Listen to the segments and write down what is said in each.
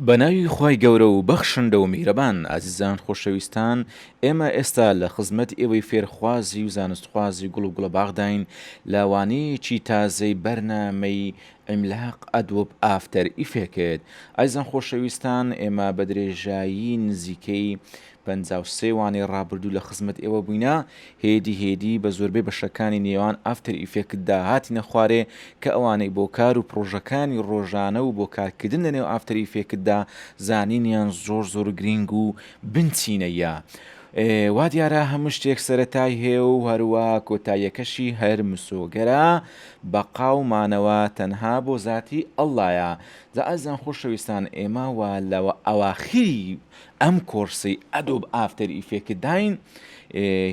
بەناوی خوای گەورە و بەخشندە و میهرەبان ئازیزان خۆشەویستان ئێمە ئێستا لە خزمەت ئێوەی فێرخوازی و زانستخوازی گوڵ و گوڵەباغداین لە وانەیەکی تازەی بەرنامەی عیملاق Adobe After Effects ئازیزان خۆشەویستان ئێمە بە درێژایی نزیکەی 53 وانەی ڕابردوو لە خزمەت ئێوە بووینە، هێدی هێدی بە زۆربەی بەشەکانی نێوان After Effects دا هاتینە خوارێ کە ئەوانەی بۆ کار و پڕۆژەکانی ڕۆژانە و بۆ کارکردن لە نێو After Effects دا زانینیان زۆر زۆر گرینگ و بنچینەییە. وا دیارە هەموو شتێک سەرەتای هەیە و هەروا کۆتاییەکەشی هەر مسۆگەرە، بەقا و مانەوە تەنها بۆ زاتی اللە یە. جا ئازیزان خۆشەویستان ئێمە وا لە ئەواخری ئەم کۆرسەی Adobe After Effects داین،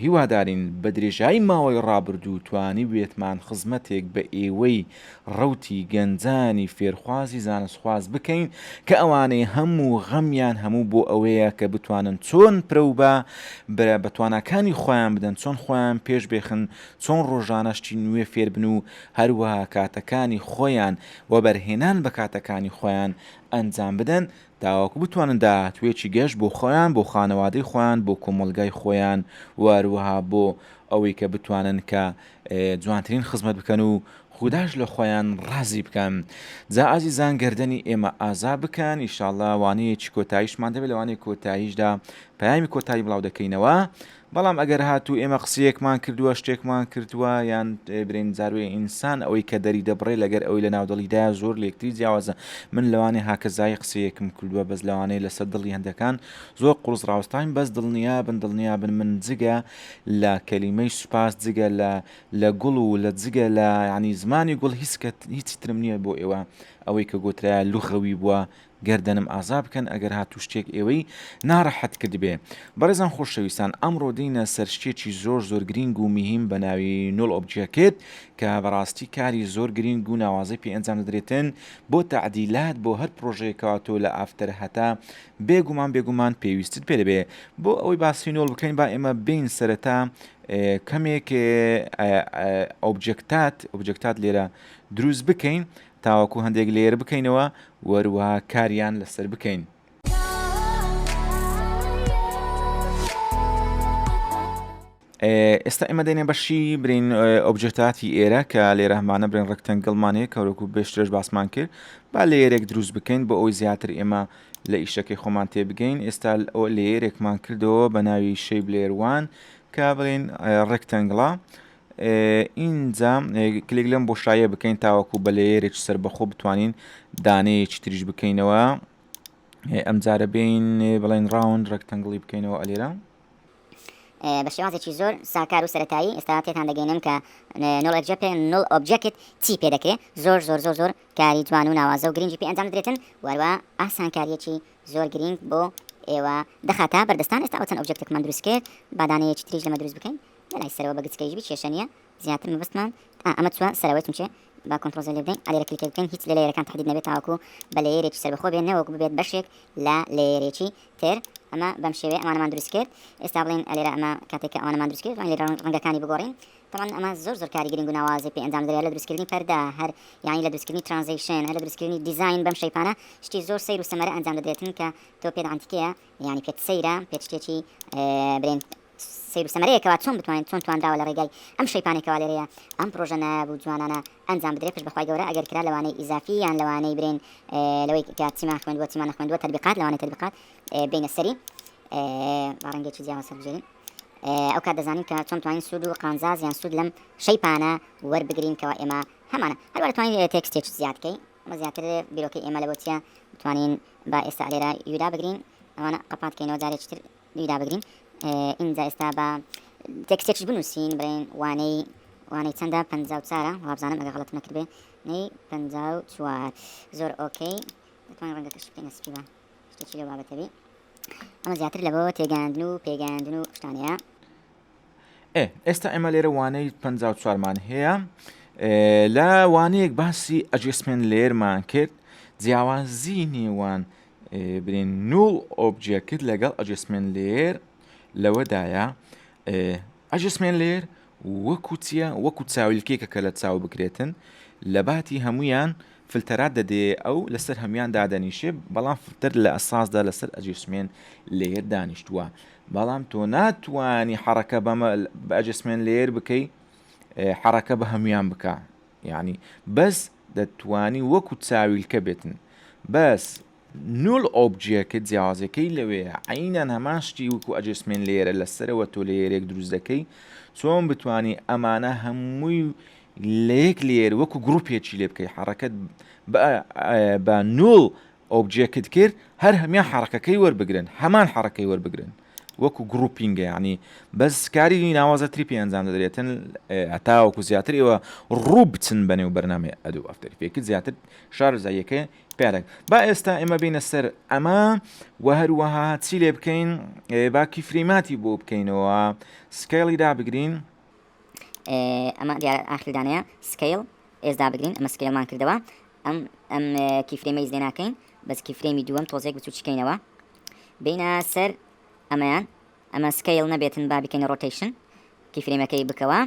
هیوادارین بە درێژایی ماوەی ڕابردوو توانیبێتمان خزمەتێک بە ئێوەی ڕەوتی گەنجانی فێرخوازی زانستخواز بکەین کە ئەوانەی هەموو غەمیان هەموو بۆ ئەوەیە کە بتوانن چۆن پرەو بە بە تواناکانی خۆیان بدەن چۆن خۆیان پێش بێخن چۆن ڕۆژانە شتی نوێ فێربن و هەروەها کاتەکانی خۆیان وەبەرهێنان بە کاتەکانی خۆیان ئەنجام بدەن تاوەکو بتوانن داهاتوویەکی گەش بۆ خۆیان، بۆ خانەوادەی خۆیان، بۆ کۆمەڵگای خۆیان و هەروەها بۆ ئەوەی کە بتوانن کە جوانترین خزمەت بکەن و خوداش لە خۆیان ڕازی بکەن. جا ئازیزان گەردەنی ئێمە ئازا بکەن، ئیشاڵڵا وانەیەکی کۆتاییشمان دەبێت، لە وانەی کۆتاییشدا پەیامی کۆتایی بڵاو دەکەینەوە. بەڵام ئەگەر هاتوو ئێمە قسەیەکمان کردووە شتێکمان کردووە یان برێن جاروێ ئینسان ئەوەی کە دەری دەبڕێ لەگەر ئەوەی لە ناو دڵیدایە زۆر لێکتری جیاوازە من لەوانەیە هاکەزایی قسەیەکم کردووە بەس لەوانەیە لەسەر دڵی هەندەکان زۆر قورس ڕاوەستاین بەس دڵنیا بن دڵنیا بن من جگە لە کەلیمەی سوپاس جگە لە لە گوڵ و لە جگە لە ینی زمانی گوڵ هیچ کە هیچی ترم نییە بۆ ئێوە ئەوەی کە گۆترایە لوغەوی بووە گەردەنم ئازا بکەن ئەگەر هاتوو شتێک ئێوەی ناڕەحەت کردبێ. بەڕێزان خۆشەویستان ئەمڕۆ دێینە سەر شتێکی زۆر زۆر گرینگ و مهیم بە ناوی null object کە بەڕاستی کاری زۆر گرینگ و ناوازەی پێ ئەنجام دەدرێتن بۆ تەعدیلات بۆ هەر پڕۆژەیەکەوە تۆ لە After هەتا بێگومان بێگومان پێویستت پێ دەبێ بۆ ئەوەی باسی null بکەین با ئێمە بێین سەرەتا کەمێک object ات object ات لێرە دروست بکەین تاوەکو هەندێک layer بکەینەوە وەروەها کاریان لەسەر بکەین. ئێستا ئێمە دێنێ بەشی برین object اتی ئێرە کە لێرە هەمانە برێن rectangle مان هەیە کەوەکو بێشترش باسمان کرد با layer ێک دروست بکەین بۆ ئەوی زیاتر ئێمە لە ئیشەکەی خۆمان تێبگەین ئێستا ئەو layer ێکمان کردەوە بە ناوی shape layer one کە بڵێن rectangle ە ئینجا کلیک لەم بۆشاییە بکەین تاوەکو بە layer ێکی سەربەخۆ بتوانین دانەیەکی تریش بکەینەوە ئەم جارە بین بڵێن round rectangle ی بکەینەوە ئەلێرە بە شێوازێکی زۆر ساکار و سەتایی ئێستا تێتان دەگەینم کە null object null object چی پێ دەکرێت زۆر زۆر زۆر زۆر کاری جوان و ناوازە و گرنگی پێ ئەنجام دەدرێتن وەروە ئاسانکاریەکی زۆر گرینگ بۆ ئێوە دەخاتە بەردەستان ئێستا ئەو چەند object ێکمان دروست کرد با دانەیەکی تریش لەمە دروست بکەین لەلای سەرەوە بە گچکەیش بی کێشە نیە زیاتر مەبەستمان ئا ئەمە چوە سەرەوەی چونچێ با control Z لێ بدەین ئەلێرە کلیکێک بکەین هیچ لە layer ەکان تەحدید نەبێت تاوەکو بە layer ێکی سەربەخۆ بێ نەوەک ببێت بەشێک لە layer ێکی تر ئەمە بەم شێوەیە ئەمانەمان دروست کرد ئێستا بڵێن ئەلێرە ئەمە کاتێک کە ئەوانەمان دروست کرد لێرە ڕەنگەکانی بگۆڕین طبعا ئەمە زۆر زۆر کاری گرنگ و ناوازەی پێ ئەنجام دەدرێت لە دروستکردنی پەردە هەر یانی لە دروستکردنی transition هەر لە دروستکردنی دیزاین بەم shape انە شتی زۆر سەیر و سەمەرە ئەنجام دەدرێتن کە تۆ پێت عەنتیکەیە یانی پێت سەیرە پێت شتێکی برێن سەیر و سەمەرەیە کەوا چۆن بتوانین چۆن توانراوە لە ڕێگای ئەم shape انەی کەوا لێرەیە ئەم پڕۆژە نایاب و جوانانە ئەنجام بدرێت پشت بەخوای گەورە ئەگەر کرا لەوانەی ئیزافی یان لەوانەی برێن لەوەی کە چیمان خوێندووە چیمان نەخوێندووە تەتبیقات لەوانەی تەتبیقات بینە سەری با ڕەنگێکی جیاواز هەڵبژێرین ئەو کات دەزانین کە چۆن توانین سوود و قانزاز یان سوود لەم shape انە وەربگرین کەوا ئێمە هەمانە هەروە توانین text ێک زیاد کەین ئەمە زیاتر بیرۆکەی ئێمە لەبۆ چیە بتوانین با ئێستا لێرە یودا بگرین ئەوانە قەپات کەینەوە جارێکی تر دوی دابگرین ئینجا ئێستا با text ێکیش بنووسین بڵێین وانەی وانەی چەندە پەنجا و چوارە وابزانم ئەگەر غەڵەتم نەکردبێ نەی 54 زۆر okay دەتوانین ڕەنگەکەش بکەینە سپی بە شتێکی لەو بابەتە بی ئەمە زیاتر لە بۆ تێگەیاندن و پێگەیاندن و شتانەیە ئێ ئێستا ئێمە لێرە وانەی 54 مان هەیە لە وانەیەک باسی adjustment layer مان کرد جیاوازی نێوان برێن null object لەگەڵ adjustment layer لەوەدایە adjustment layer وەکو چییە وەکو چاویلکێکە کە لە چاو بکرێتن لە باتی هەمویان فلتەرات دەدەیە ئەو لەسەر هەموان دادەنیشێ بەڵام فلتەر لە ئەساسدا لەسەر adjustment layer دانیشتووە بەڵام تۆ ناتوانی حەڕەکە بەمە بە adjustment layer بکەی حەڕەکە بە هەموان بکە یعنی بەس دەتوانی وەکو چاویلکە بێتن بەس null object جیاوازەکەی لەوەیە عەینەن هەمان شتی وەکو adjustment layer ە لەسەرەوە تۆ layer ێک دروست دەکەی چۆن بتانی ئەمانە هەمووی لە یەک layer وەکو گروپێکی لێ بکەی حەڕەکەت بە null object کرد هەر هەمیان حەڕەکەکەی وەربگرن هەمان حەڕەکەی وەربگرن وەکو grouping ە یعنی بەس کاری ناوازەتری پێ ئەنجام دەدرێتن هەتاوەکو زیاتر ئێوە ڕوو بچن بەنێو بەرنامەی Adobe After Effects زیاتر شارەزاییەکەی پیارەک با ئێستا ئێمە بینە سەر ئەمە و هەروەها چی لێ بکەین با keyframe اتی بۆ بکەینەوە scale ی دابگرین. ئەمە دیارە ئاخر دانەیە scale S دابگرین ئەمە scale مان کردەوە ئەم ئەم keyframe ەی لێ ناکەین بەس keyframe ی دووەم تۆزێک بچووکیکەینەوە بینە سەر ئەمەیان ئەمە scale نەبێتن با بیکەینە rotation keyframe ەکەی بکەوە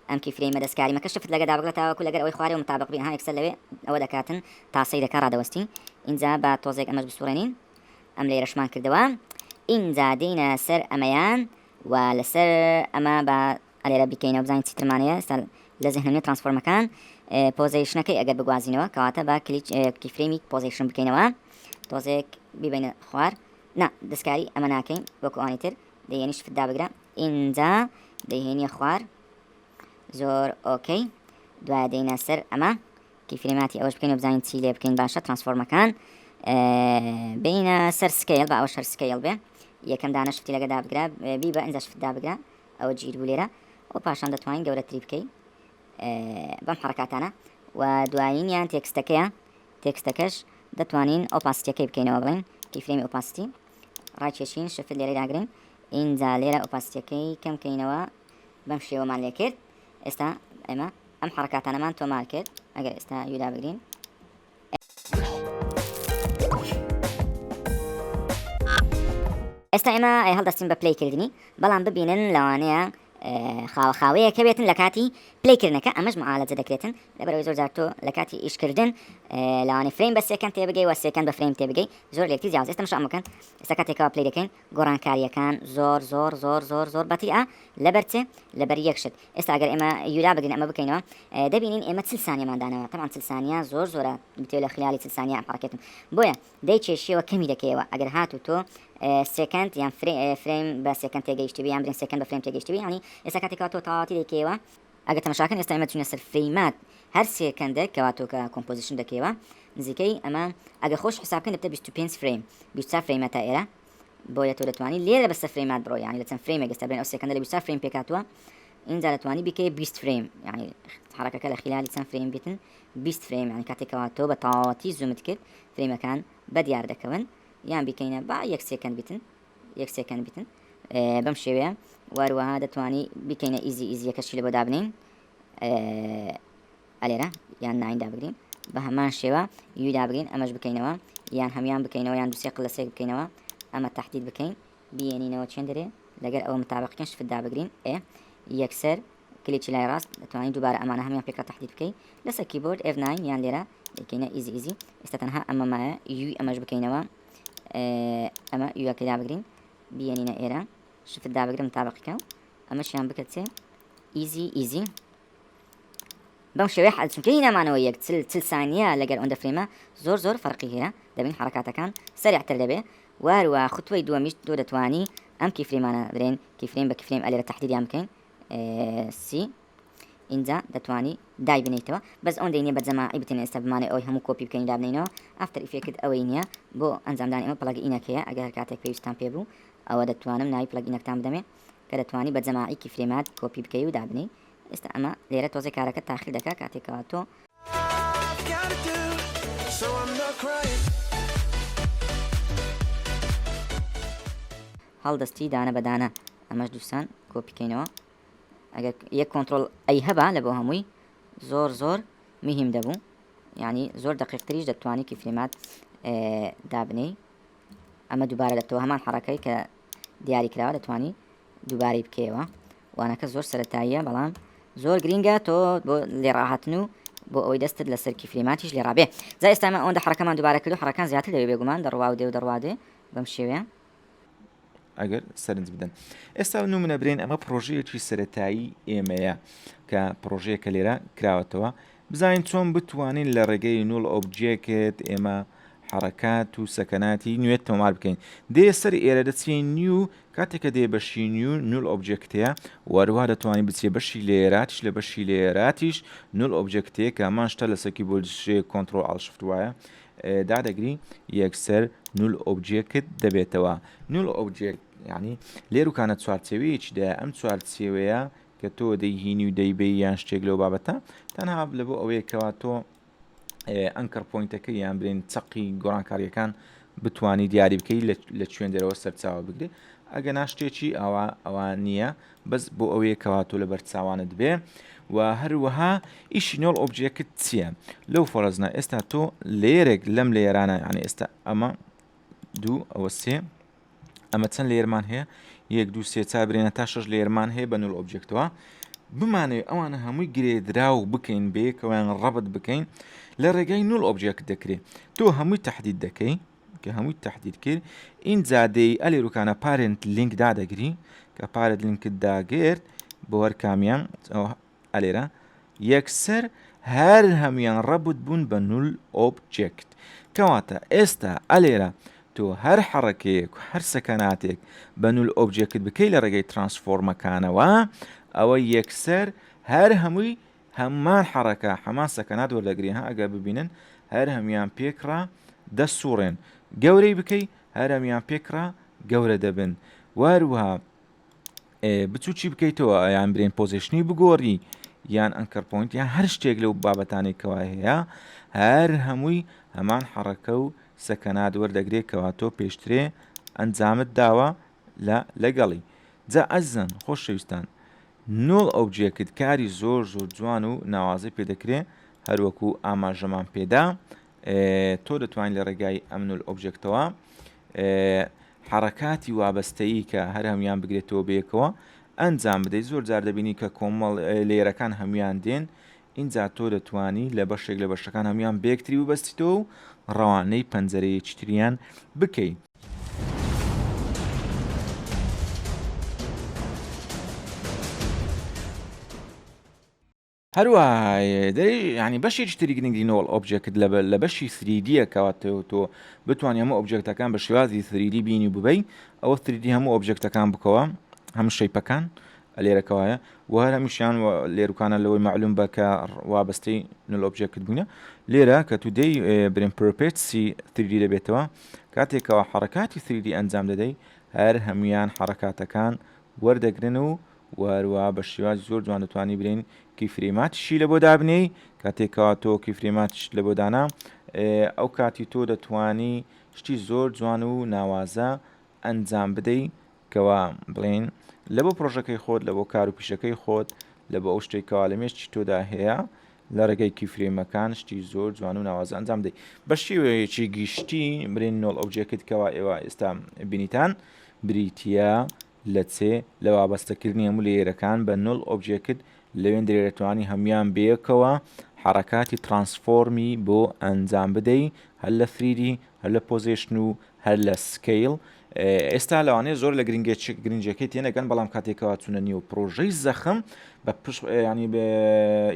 ئەم keyframe ە دەستکاری مەکە shift لەگە دابگرە تاوەکو لەگەر ئەوەی خوارەوە متابق بی ها یەکسەر لەوێ ئەوە دەکاتن تاسەی دەکا ڕادەوەستین ئینجا با تۆزێک ئەمەش بسوڕێنین ئەم لێرەشمان کردەوە ئینجا دێینە سەر ئەمەیان و لەسەر ئەمە با ئەلێرە بیکەینەوە بزانین چیترمان هەیە ئێستا لە زهنم نیە transform ەکان position ەکەی ئەگەر بگوازینەوە کەواتە با کلیک keyframe ی position بکەینەوە تۆزێک بیبینە خوار نا دەستکاری ئەمە ناکەین وەکو ئەوانی تر دەیەنی shift دابگرە ئینجا دەیهێنیە خوار زۆر okay دوایە دێینە سەر ئەمە keyframe اتی ئەوەش بکەین و بزانین چی لێ بکەین باشە transform ەکان بینە سەر scale با ئەوەش هەر scale بێ یەکەم دانە shift ی لەگە دابگرە بی بە ئینجا shift دابگرە ئەوە گیر بوو لێرە و پاشان دەتوانین گەورەتری بکەین بەم حرکاتانە و دوایینیان text ەکەیە text ەکەش دەتوانین opacity ەکەی بکەینەوە بڵێن keyframe ی opacity ڕاکێشین shift لێرەی داگرین ئینجا لێرە opacity ەکەی کەم کەینەوە بەم شێوەمان لێ کرد ئێستا ئێمە ئەم حرکاتانەمان تۆمار کرد ئەگەر ئێستا U دابگرین ئێستا ئێمە هەڵدەستین بە play کردنی بەڵام ببینن لەوانەیە خاوە خاوەیەک هەبێتن لە کاتی play کردنەکە ئەمەش معالەجە دەکرێتن لەبەرەوەی زۆر جار تۆ لە کاتی ئیشکردن لەوانەیە frame بە second تێبگەی وە second بە frame تێبگەی زۆر لێکتری جیاواز ئێستا مشە بکەن ئێستا کاتێکەوە play دەکەین گۆڕانکارییەکان زۆر زۆر زۆر زۆر زۆر بەتیئە لەبەر چ لەبەر یەک شت ئێستا ئەگەر ئێمە U دا بگرین ئەمە بکەینەوە دەبینین ئێمە 40 سانیەمان داناوە تەبعەن 40 سانیە زۆر زۆرە بتەوێت لە خلالی 40 سانیە ئەم حەڕەکەتم بۆیە دەیکێشیەوە کەمی دەکەیەوە ئەگەر هاتوو تۆ second یان frame بە second تێگەیشتبی یان برێن second بە frame تێگەیشتبی یانی ئێستا کاتێکەوە تۆ تەواوەتی دەیکەیەوە ئەگەر تەمەشاکەن ئێستا ئێمە چوینە سەر frame ات هەر second ێک کەوا تۆ کە composition دەکەیەوە نزیکەی ئەمە ئەگەر خۆش حساب بکەین دەبتە 25 frame 24 frame ە تا ئێرە بۆیە تۆ دەتوانی لێرە بەسەر frame ات بڕۆ یعنی لە چەند frame ێک ئێستا برێن ئەو second ە لە 24 frame پێکاتوە اینجا دەتوانی بیکەی 20 frame یعنی حرەکەکە لە خلالی چەند frame بێتن 20 frame یعنی کاتێکەوە تۆ بە تەواوەتی zoom ت کرد frame ەکان بە دیار دەکەون یان بیکەینە با یەک second بیتن یەک second بیتن بەم شێوەیە واروەها دەتوانی بیکەینە easy easy ەکەشی لە بۆ دابنین ئەلێرە یان nine دابگرین بە هەمان شێوە U دابگرین ئەمەش بکەینەوە یان هەمان بکەینەوە یان دوسێ قلە سێک بکەینەوە ئەمە تهدید بکەین بیێنینەوە چێن دەرێ لەگەر ئەوە متابقکەن shift دابگرین ئێ یەکسەر کلیکی لای ڕاست دەتوانین دووبارە ئەمانە هەمان پێکرا تهدید بکەی لەسەر کیبۆرد F9 یان لێرە دەکەینە easy easy ئێستا تەنها ئەمە مایە U ی ئەمەش بکەینەوە ئەمە U ەکەی دابگرین بیێنینە ئێرە shift دابگرم تابقیکە ئەمەشیان بکە چێ easy easy بەم شێوەیە حەل چونکە هینامانەوە یەک چل سانیە لەگەر ئەوەندە frame ە زۆر زۆر فەرقی هەیە دەبین حرکاتەکان سەریعتر دەبێ واروە خوتوەی دووەمیش تۆ دەتوانی ئەم keyframe انە برێن keyframe بە keyframe ئەلێرە تحدیدیان بکەین سی ئینجا دەتوانی دای بنیتەوە بەس ئەوەندەی نییە بە جەماعی بتێن ئێستا بمانێ ئەوەی هەموو کۆپی بکەین دابنینەوە After Effect ئەوەی نییە بۆ ئەنجامدانی ئەمە plugin ەکەیە ئەگەر هەر کاتێک پێویستان پێ بوو ئەوە دەتوانم ناوی plugin ەکتان بدەمێ کە دەتوانی بە جەماعی keyframe ات کۆپی بکەی و دابنێی ئێستا ئەمە لێرە تۆزێ کارەکە تاخیر دەکا کاتێکەوە تۆ هەڵدەستی دانە بە دانە ئەمەش دووسان کۆپی کەینەوە ئەگەر یەک control A هەبا لە بۆ هەمووی زۆر زۆر مهم دەبوو یعنی زۆر دقیقتریش دەتوانی keyframe ات دابنێی ئەمە دووبارە دەبتەوە هەمان حڕەکەی کە دیاری کراوە دەتوانی دووبارەی بکەیەوە وانەکە زۆر سەتاییە بەڵام زۆر گرینگە تۆ بۆ لێڕاهاتن و بۆ ئەوەی دەستت لەسەر keyframe اتیش لێ ڕابێ. جا ئێستا ئێمە ئەوەندە حەڕەکەمان دووبارە کردو حەڕەکان زیاتر دەوێ بێگومان دەڕوا و دێ و دەڕوا دێ بەم شێوەیە. ئەگەر سەرنج بدەن ئێستا نمونە برێن ئەمە پرۆژەیەکی سەتایی ئێمەیە کە پرۆژەیەکە لێرە کراوەتەوە بزانین چۆن بتوانین لە ڕێگەی null object ئێمە حرەکات و سەکەناتی نوێت تۆمار بکەین دێ سەر ئێرە دەچین new کاتێک کە دێ بەشی new null object ەیە وەروها دەتوانین بچێ بەشی layer اتیش لە بەشی layer اتیش null object ەیە کە هەمان شتە لەسەر کیبۆرد control alt shift وایە دادەگری یەکسەر null object دەبێتەوە. null object یعنی لێروکانە چوارچێوەیەکی دایە ئەم چوارچێوەیە کە تۆ دەیهینی و دەیبەی یان شتێک لەو بابەتە تەنها لە بۆ ئەوەیە کەوا تۆ anchor point ەکە یان برێن چەقی گۆڕانکاریەکان بتانی دیاری بکەیت لە کوێن دەرەوە سەرچاوە بگرێت ئەگە ناشتێکی ئەوە ئەوە نییە بەس بۆ ئەوەیە کەوا تۆ لەبەر چاوانت بێ و هەروەها ئیشی null object چییە لەو فەرەزنا ئێستا تۆ layer ێک لەم layer انە یعنی ئێستا ئەمە دوو ئەوە سێ ئەمە چەند layer مان هەیە یەک دوو سێ چار برێنە تا شەش layer مان هەیە بە null object ەوە بمانەوێت ئەوانە هەمووی گرێدراو بکەین بەیەکەوەیان ڕەبت بکەین لە ڕێگای null object دەکرێت تۆ هەمووی تهدید دەکەی کە هەمووی تهدید کرد ئینجا دێی ئەلێروکانە parent link دادەگری کە parent link ت داگرت بۆ هەر کامیان ئەلێرە یەکسەر هەر هەمویان ڕەبت بوون بە null object کەواتە ئێستا ئەلێرە تۆ هەر حەڕەکەیەک و هەر سەکەناتێک بە null object بکەی لە ڕێگەی transform ەکانەوە ئەوە یەکسەر هەر هەمووی هەمان حەڕەکە هەمان سەکەنات وەردەگری ها ئەگەر ببینن هەر هەمویان پێکڕا دەسوڕێن گەورەی بکەی هەر هەمویان پێکڕا گەورە دەبن واروها بچوکی بکەیتەوە یان برێن position ی بگۆڕی یان anchor point یان هەر شتێک لەو بابەتانێک کەوا هەیە هەر هەمووی هەمان حەڕەکە و سەکەنات وەردەگرێت کەوا تۆ پێشترێ ئەنجامت داوە لە لەگەڵی جا ئەزیزان خۆشەویستان null object کاری زۆر زۆر جوان و ناوازەی پێدەکرێ هەروەکو ئاماژەمان پێدا تۆ دەتوانین لە ڕێگای ئەم null object ەوە حەڕەکاتی وابەستەیی کە هەر هەموان بگرێتەوە بەیەکەوە ئەنجام بدەیت زۆر جار دەبینی کە کۆمەڵ layer ەکان هەموان دێن ئینجا تۆ دەتوانی لە بەشێک لە بەشەکان هەموان بەیەکتری ببەستیتەوە و ڕەوانەی پەنجەرەیەکی تریان بکەی. هەروەها یانی بەشێکی تری گرنگی null object لە بەشی 3D یە کەوا تۆ بتوانانی هەموو object ەکان بە شێوازی 3D بینی و ببەی ئەوە 3D هەموو object ەکان بکەوە هەموو shape ەکان لێرەکەوایە و هەر هەمیشیان لێروکانە لەوەی معلوم بە کە وابەستەی null object بوونە لێرە کە تو دەی برێن properties ی 3D دەبێتەوە کاتێکەوە حرەکاتی 3D ئەنجام دەدەی هەر هەمویان حرەکاتەکان وەردەگرن و وە هەروەها بە شێوازی زۆر جوان دەتوانی برێن keyframe اتیشی لە بۆ دابنێی کاتێک کەوا تۆ keyframe اتیشت لە بۆ دانا ئەو کاتی تۆ دەتوانی شتی زۆر جوان و ناوازە ئەنجام بدەی کەوا بڵێن لە بۆ پرۆژەکەی خۆت لە بۆ کار و پیشەکەی خۆت لە بۆ ئەو شتێک کەوا لە مێشکی تۆدا هەیە لە ڕێگەی keyframe ەکان شتی زۆر جوان و ناوازە ئەنجام بدەیت بە شێوەیەکی گشتی برێن null object کەوا ئێوە ئێستا بینیتان بریتە لە چێ لە وابەستەکردنی هەموو layer ەکان بە null object لەوێندرێ دەتوانی هەموویان بەیەکەوە حەڕەکاتی transform ی بۆ ئەنجام بدەی هەر لە 3D هەر لە position و هەر لە scale ئێستا لەوانەیە زۆر لە گرنگەکەی تێنەگەن بەڵام کاتێکەوە چونە نیو پرۆژەی زەخم بە پش ینی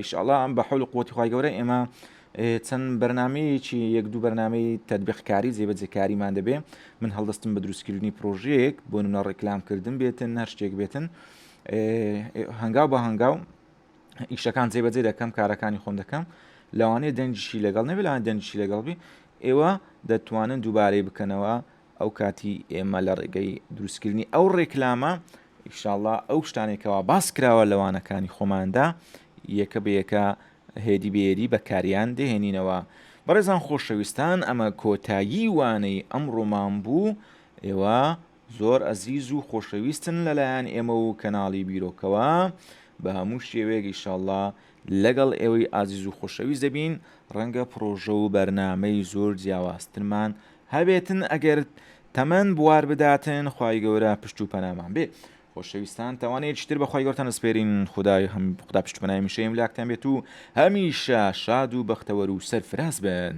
ئیشئڵا ئەم بە حول و قوتی خوای گەورە ئێمە چەند بەرنامەیەکی یەک دوو بەرنامەی تەتبیقکاری جێبەجێکاریمان دەبێ من هەڵدەستم بە دروستکردنی پرۆژەیەک بۆ نمونە ڕێکلامکردن بێتن هەر شتێک بێتن هەنگاو بە هەنگاو ئیشەکان جێبەجێ دەکەم کارەکانی خۆم دەکەم لەوانەیە دەنگیشی لەگەڵ نەبێ لەوانەیە دەنگیشی لەگەڵ بی ئێوە دەتوانن دووبارەی بکەنەوە ئەو کاتی ئێمە لە ڕێگەی دروستکردنی ئەو ڕێکلامە ئیشاڵا ئەو شتانێکەوە باس کراوە لەوانەکانی خۆماندا یەکە بە یەکە هێدی بە هێدی بەکاریان دەهێنینەوە. بەڕێزان خۆشەویستان ئەمە کۆتایی وانەی ئەمڕۆمان بوو، ئێوە زۆر ئەزیز و خۆشەویستن لەلایەن ئێمە و کەناڵی بیرۆکەوە، بە هەموو شێوەیەک ئیشاڵڵا لەگەڵ ئێوەی ئازیز و خۆشەویست دەبین، ڕەنگە پڕۆژە و بەرنامەی زۆر جیاوازترمان هەبێتن ئەگەر تەمەن بوار بداتن، خوای گەورە پشت و پەنامان بێ. خۆشەویستان تاوانەیەکی تر بەخوای گەورەتان ئەسپێرین خودای هەم خودا پشت پەنای هەمیشەیی ئەملاکتان بێت و هەمیشە شاد و بەختەوەر و سەرفراز بن.